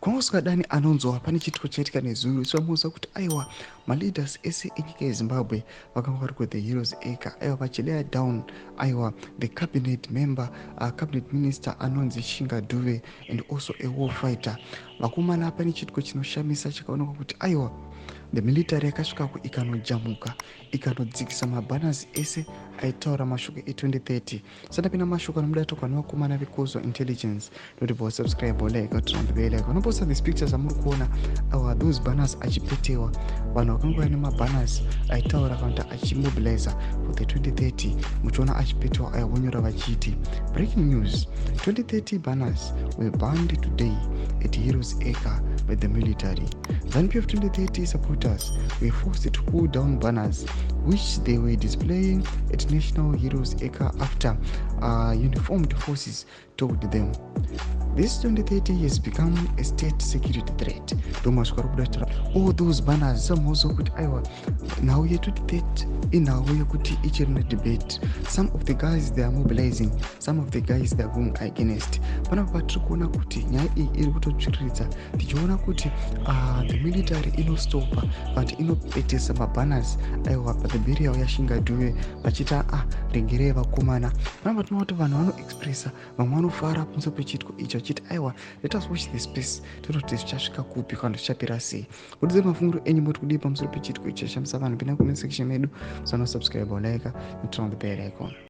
Kwanga kusingadani anonzwa pane chiitiko chaitika nezuro. Isu kuti aiwa, maleaders ese enyika yeZimbabwe vakanga vari kuthe Heroes Acre, aiwa, vachilaya down, aiwa, the cabinet member, cabinet minister anonzi Tshinga Dube and also a war fighter. Vakomana, pane chiitiko chinoshamisa chikaonekwa kuti aiwa, the military yakasvikako, ikanojamuka, ikanodzikisa mabanners ese aitaura mashoko e2030. Sandapinda mashoko anomuda tokwa nevakomana veCozo Intelligence, noti subscribe, like, turn the bell icon. Vanoposta these pictures amuri kuona awa, those banners achipetewa. Vanhu vakanga vaine mabanners aitaura kana kuti achimobiliza for the 2030, muchiona achipetewa aya, vonyora vachiti, "Breaking news: 2030 banners were banned today at Heroes Acre by the military. ZANU-PF 2030 supporters were forced to pull down banners which they were displaying at National Heroes Acre after uniformed forces told them this 2030 has become a state security threat." Ndomasvika ri kuda all those banners. Samhozo kuti aiwa, nhau ye2030 inhau yekuti ichiri nedebate. Some of the guys, they are mobilizing, some of the guys, they are going against. Panapa patiri kuona kuti nyaya iyi iri kutotsviriridza, tichiona kuti the military inostopa but inopetesa mabanners, aiwa, pathe burial yaShinga Dube, vachiita ah, regerei vakomana. Panapa tinoona kuti vanhu vanoexpressa, vamwe vanofara pamusoro pechiitiko icho, vachiti aiwa, let us watch the space, toona kuti zvichasvika kupi kana zvichapera sei. Kutidzai mafungiro enyu, moti kudii pamusoro pechiitiko icho chashamisa vanhu? Pinda comment section medu, musanosubscribe, like, turn on the bell icon.